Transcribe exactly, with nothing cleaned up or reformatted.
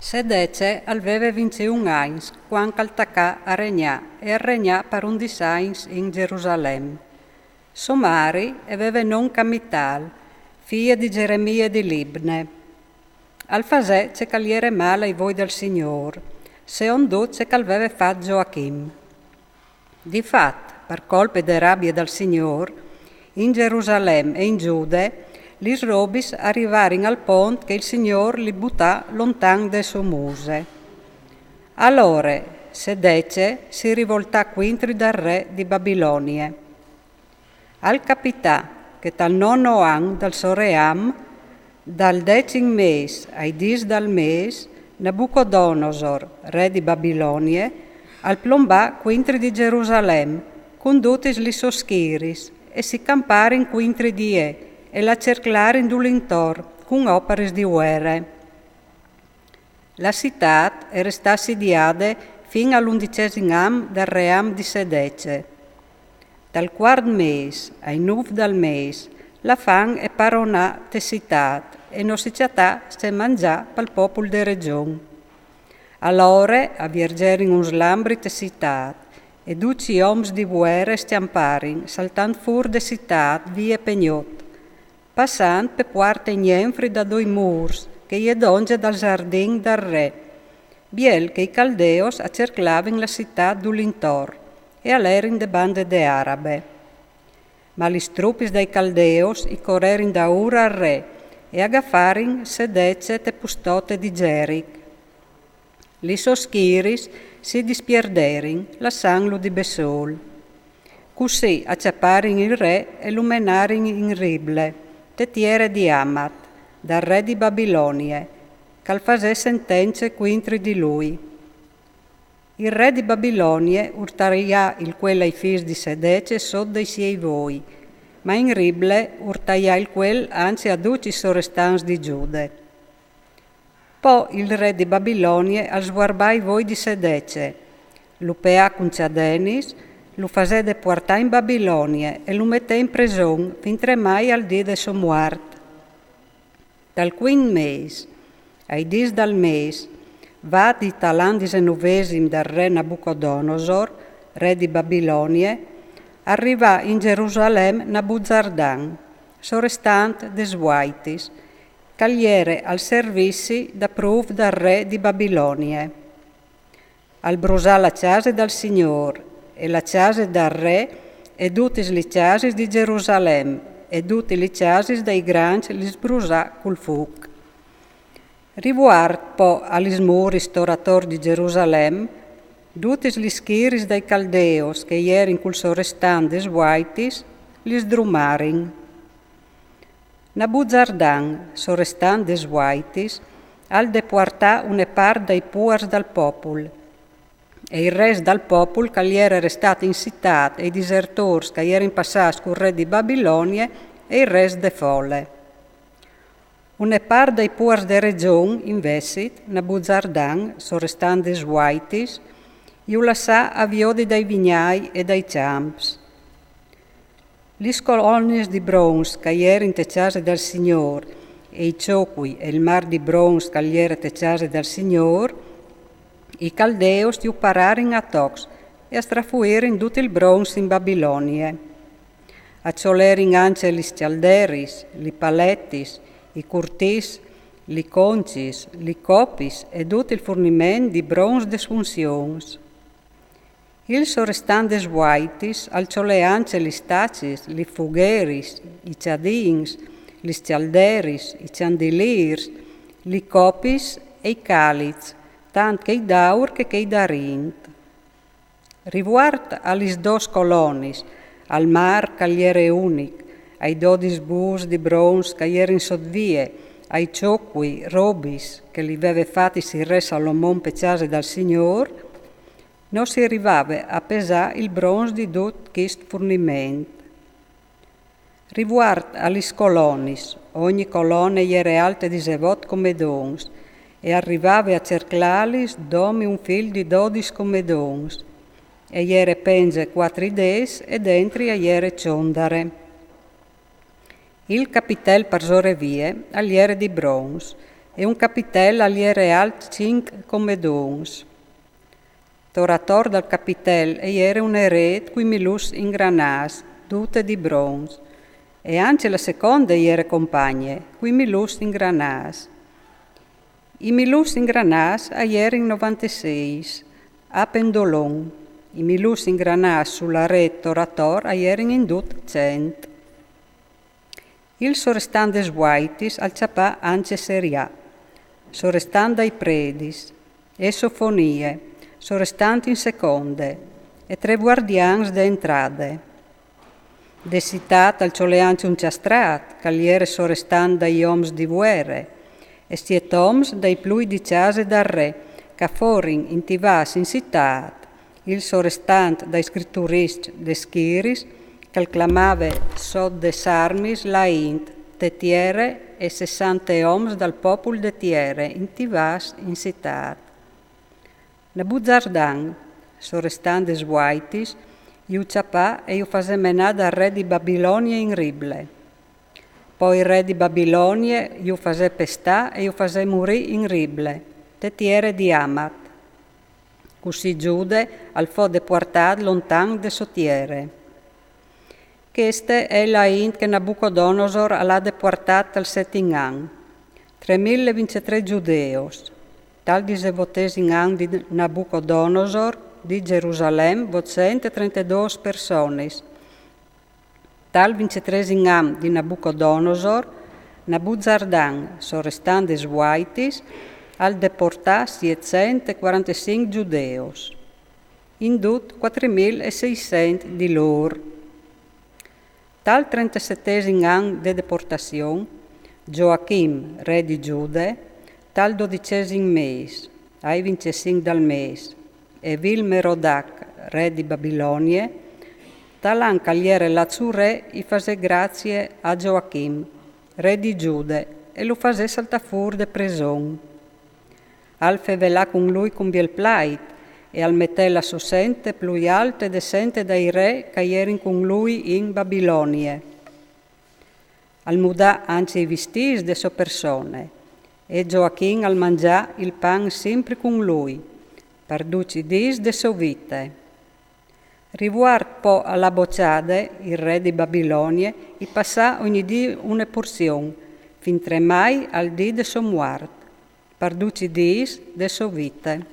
Sedece al veve vincjeun agns cuant che al tacà a regnâ e al regnà par undis agns in Gjerusalem. Sô mari e veve non che Mitâl, fie di Gjeremie di Libne. Al fasè ce che al jere mâl ai voi dal Signôr, seont dut ce che al veve fat Gjoachim. Di fat, par colpe de rabie dal Signôr, in Gjerusalem e in Gjude lis robis a rivarin al pont che il Signôr li butà lontan de sô muse. Alore Sedece si rivoltà cuintri dal re di Babilonie. Al capità che tal nono an dal so ream, dal decim mês ai dîs dal mês, Nabucodonosor, re di Babilonie, al plombà cuintri di Gjerusalem cun dutis lis sôs schiris, e si camparin cuintri di jê e la cerclarin dulintor cun oparis di vuere. La citât e restà assidiade fin al undicjesim an dal ream di Sedece. Dal cuart mês ai nûf dal mês la fam e paronà te citât e no si cjatà ce mangjâ pal popul de regjon. Alore a viergerin un slambri te citât e ducj i oms di vuere scjamparin saltant fûr de citât vie pe gnot, passant pe puarte gnenfri da doi mûrs che e je dongje dal zardin dal re, biel che i caldeos a cerclavin la citât dulintor e a lerin de bande de Arabe. Ma lis trupis dai caldeos i corerin daûr al re e a gafarin Sedece te pustote di Gjeric. Lis sôs schiris si dispierderin, lassantlu di bessôl. Cussì a cjaparin il re e lu menarin in Rible, te tiere di Amat, dal re di Babilonie, che al fasè sentence cuintri di lui. Il re di Babilonie ur taià il cuel ai fîs di Sedece sot dai siei voi, ma in Rible ur taià il cuel ancje a ducj i sorestants di Gjude. Po il re di Babilonie al svuarbà i voi di Sedece, lu peà cun cjadenis, lu fasè depuartâ in Babilonie e lu metè in preson fintremai al dì de sô muart. Dal cuint mês ai dîs dal mês, vadi tal an disenuvesim dal re Nabucodonosor, re di Babilonie, al rivà in Gjerusalem Nabuzardan, sorestant des vuaitis, che al jere al servizi da prûf dal re di Babilonie. Al brusà la cjase dal Signôr, e la cjase dal re, e dutis lis cjasis di Gjerusalem, e dutis lis cjasis dai grancj lis brusà cul fûc. Rivuart po a lis muris tor ator di Gjerusalem, dutis lis schiris dai caldeos che a jerin cul sorestant des vuaitis, lis drumarin. Nabuzardan, sorestant des vuaitis, al depuartà une part dai puars dal popul, e il rest dal popul che al jere restât in citât e i disertôrs che a jerin passâts cul re di Babilonie e il rest de fole. Une part dai puars de regjon, invezit, Nabuzardan, sorestant des vuaitis, ju lassà a viodi dai vignâi e dai cjamps. Lis colonis di brons che a jerin te cjase dal Signôr, e i çocui e il mar di brons che al jere te cjase dal Signôr, i caldeos ju pararin a tocs e a strafuirin dut il brons in Babilonie. A cjolerin ancje lis cjalderis, li paletis, i curtìs, li concjis, li copis e dut il furniment di brons des funzions. Il sorestant des vuaitis al cjolè ancje lis tacis, li fugheris, i cjadins, lis cjalderis, i cjandilîrs, li copis e i caliçs, tant chei d'aur che chei d'arint. Rivuart a lis dôs colonis, al mar che al jere unic, ai dodis bûs di brons che a jerin sot vie, ai çocui, robis, che li veve fatis il re Salomon pe cjase dal Signôr, no si rivave a pesâ il brons di dut chist furniment. Rivuart a lis colonis, ogni colone e jere alte disevot comedons, e al rivave a cerclâlis domi un fîl di dodis comedons, e e jere pence cuatri dêts e dentri e jere çondare. Il capitel par sorevie al jere di brons, E un capitèl al jere alt cinc comedons. Tor ator dal capitèl e jere une rêt cui milus ingranâts, dute di bronz, e ancje la seconde e jere compagne, cui milus ingranâts. I milus ingranâts a jerin novanteseis, a pendolon. I milus ingranâts su la rêt tor ator a jerin in dut cent. Il sorestant des vuaitis al cjapà ancje seriâ, sorestant dai predis, e sofonie, sorestant in seconde, e tre vuardians de entrade. De citât al cjolè ancje un cjastrât, che al jere sorestant dai oms di vuere, e siet oms dai plui di cjase dal re, che a forin intivâts in citât, il sorestant dai scriturists des schiris, che al clamave sot des armis la int te tiere e sessante oms dal popul de tiere intivâts in citât. Nabuzardan, sorestant des vuaitis, ju cjapà e ju fasè menâ dal re di Babilonie in Rible. Po il re di Babilonie ju fasè pestâ e ju fasè murî in Rible, te tiere di Amat. Cussì Jude al fo depuartât lontan de sô tiere. Cheste e je la int che Nabucodonosor al à depuartât tal setin an, tremil e vincjetrê gjudeos. Tal disevotesin an di Nabucodonosor, di Gjerusalem vot cent e trentedôs personis. Tal vincjetresin an di Nabucodonosor, Nabuzardan, sorestant des vuaitis, al depuartà sietcent e cuarantecinc gjudeos. In dut cuatrimil e seiscent di lôr. Tal trentesetesin an de depuartazion, Gjoachim, re di Jude, tal dodicesin mês, ai vincjecinc dal mês, Evil-Merodac, re di Babilonie, tal an che al jere lât sù re, i fasè grazie a Gjoachim, re di Jude, e lu fasè saltâ fûr de preson. Al fevelà cun lui cun biel plait, e al metè la sô sente plui alte de sente dai re che a jerin cun lui in Babilonie. Al mudà ancje i vistîts de sô persone, e Gjoachim al mangjà il pan simpri cun lui, par ducj i dîs de sô vite. Rivuart po a la bocjade, il re di Babilonie i passà ogni dì une porzion, fintremai al dì de sô muart, par ducj i dîs de sô vite.